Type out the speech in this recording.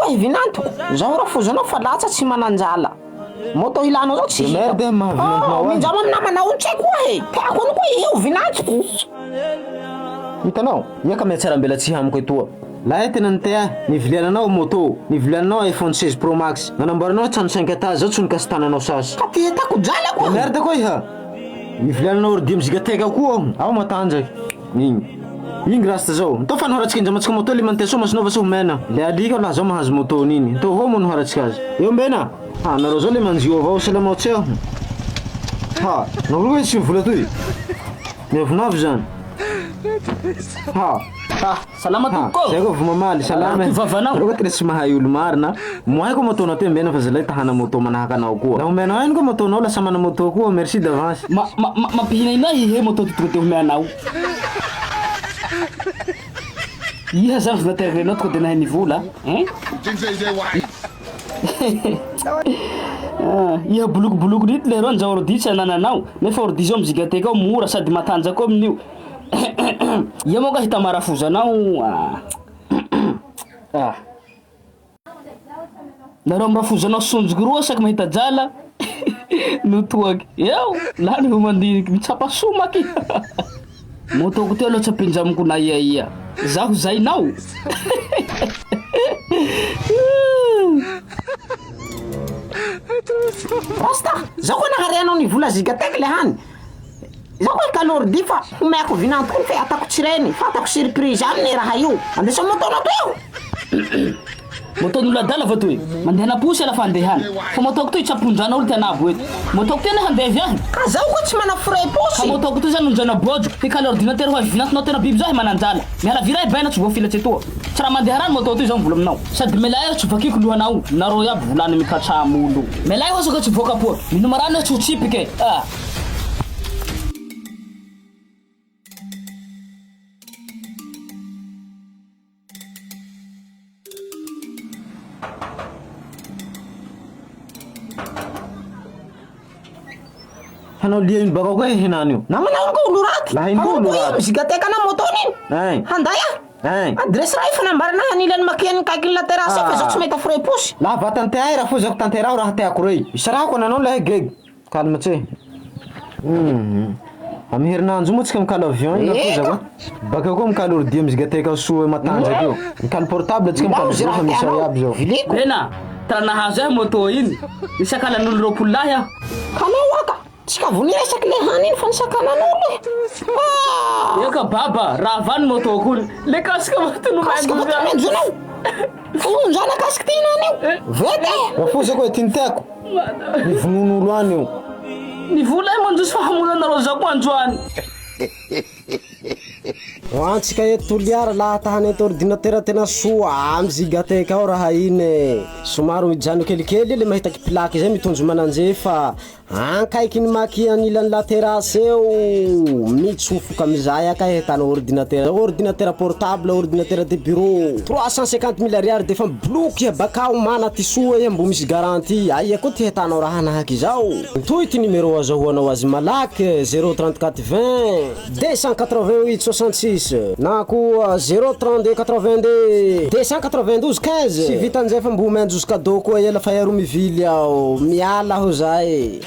koa i vinantoko. Zaho rafozanao fa latsa tsy mananjala. Moto ilanao zao tsy De hita. merde maha vinantonao Oh, ahy. mindrama amin'ny namanao io tsy haiko koa e. Tiako any koa io vinantoko. Hitanao? Ia ka mihatsaram-belatsihy amiko etoa. Lahy tena nite ahy. Niviliananao moto, niviliananao iPhone 16 Pro Max, nanamboaranao trano cinq étages zao tsy nikasi-tananao sasy. Ka ty hitako jaly De aho. merde koa iha. Niviliananao ordi mizika-teka koa aho. Ao matanjaky. Igny. Igny rasta zao. Ntao fa noharatsika indramantsika moto le manteso masonao va sao ho mena. Le alika laha zao mahazo moto niny. Ntao avao moa noharatsika azy. Eo mbena. Ha nareo zao le manjio avao salamao tsy aho. Ha nareo hoe tsy mivola toy. Miavonavo zany. Ha. Ha, salama Ha, tompoko. zay koa vao mamaly, salama e. Ty vavanao. Nareo koa tena tsy mahay olo marina. Moay koa moto-nao ty mbena fa zalahy ta hana moto manahaka anao koa. Laha omenao ahy koa moto-nao lasa mana moto koa, merci d'avance. Ma, ma, ma, mampihinaina ahy ihe moto ty tonga de omeanao. Iha zany vao nateraka tonga de nahay nivola, hein? Ah, iha bolokibolokiny ito leroa njao ordi tsy anananao, nefa ordi zao mizigateka ao mora sady matanjaka koa amin'io. Ia moa ka hita marafozanao ah. Ah. Nareo am rafozanao sonjoko roa saky mahita jala no toaky eo lany vao mandiniky mitsapa somaky Moto-ko teo aloha tsy ampinjamiko na ia ia zaho zainao. Rasta, zaho koa nahareanao ny vola zigatec le hany. Zaho koa hikalo ordi fa homeko vinanto koa fa atako tsy reny fa atako surprise aminy raha io. Andeso moto-nao toy aho. Moto-n'olo adala va toy? Mandehana posy ela fa andehana. Fa moto-ko toy tsy amponjana olo ty anabo eto. Moto-ko ty anie handevy ahy. Ka zaho koa tsy mana frais Ka posy. moto-ko toy zany onjana bôjo. Hikalo ordinateur ho azy vinantonao tena biby zao ahy mananjala. Miala vira ahy baina tsy voafilatsy etoa. Tsy raha mandeha rano moto toy zao mivola aminao. Sady melay aho tsy vakiko lohanao. Nareo iaby volany mikatsam olo. Melay hozy ka tsy voakapoa. Minoma rano aho tsy ho tsipike ah. Hanao lia ino bakao koa henany io. Namanao iny koa olo raty. Laha iny koa olo raty. Mizigateka na moto iny. Ein. Handay aho. Ein. Adresse raha efa nambarana hanilany makian'ny kaikin'ny la terrasse fa zaho tsy mahita frais posy. Laha vatany te ahy rafozako tanteraho raha teako rey. Isarahako ananao lahy gegy. Calme tse. Hum. Amin'ny herinandro io moa tsika mikaly avion io rafozako a. Bakeo koa mikaly ordi mizigateka soa matanjaka io. Mikaly portable tsika mikaly Ilaozy vola raha fa misy ao tianao. iaby zao. Viliko. Bena, tara nahazo ahy moto iny, nisakalan'olo 20 lahy aho. Kanao aka, tsy ka vo niresaky le hany iny fa nisakanan'olo e. Ah! Eka baba, rava ny moto-ko iny, le casque vato no Casque vato maimbo menjonao. Onjana casque ty hinany io. Veta e. Rafozako e, ty ny tiako. Ny vonoan'olo any io. Ny vola e mandroso fa hamono anareo zaho koa androany. Ho antsika eto Toliara laha ta hanenty ordinateur tena soa amy Gigatech ao raha iny e. Somary mijano kelikely le mahitaky plaque zay mitonjo mananjefa ankaiky ny maki anilan'ny la terrasse eo mitsofoka amizay akay ahitana ordinateur, ordinateur portable, ordinateur de bureau 350 mille ariary defa mibloky iha bakao mana ty soa iha mbo misy garantie aia koa ty ahitanao raha hanahaky izao. Toy ty numéro azahoanao azy malaky 0 34 20 288 66 na koa 0 32 82 292 15. Tsy vitan'izay fa mbo omen-jozy cadeau koa ela fa iaro mivily aho miala aho zay.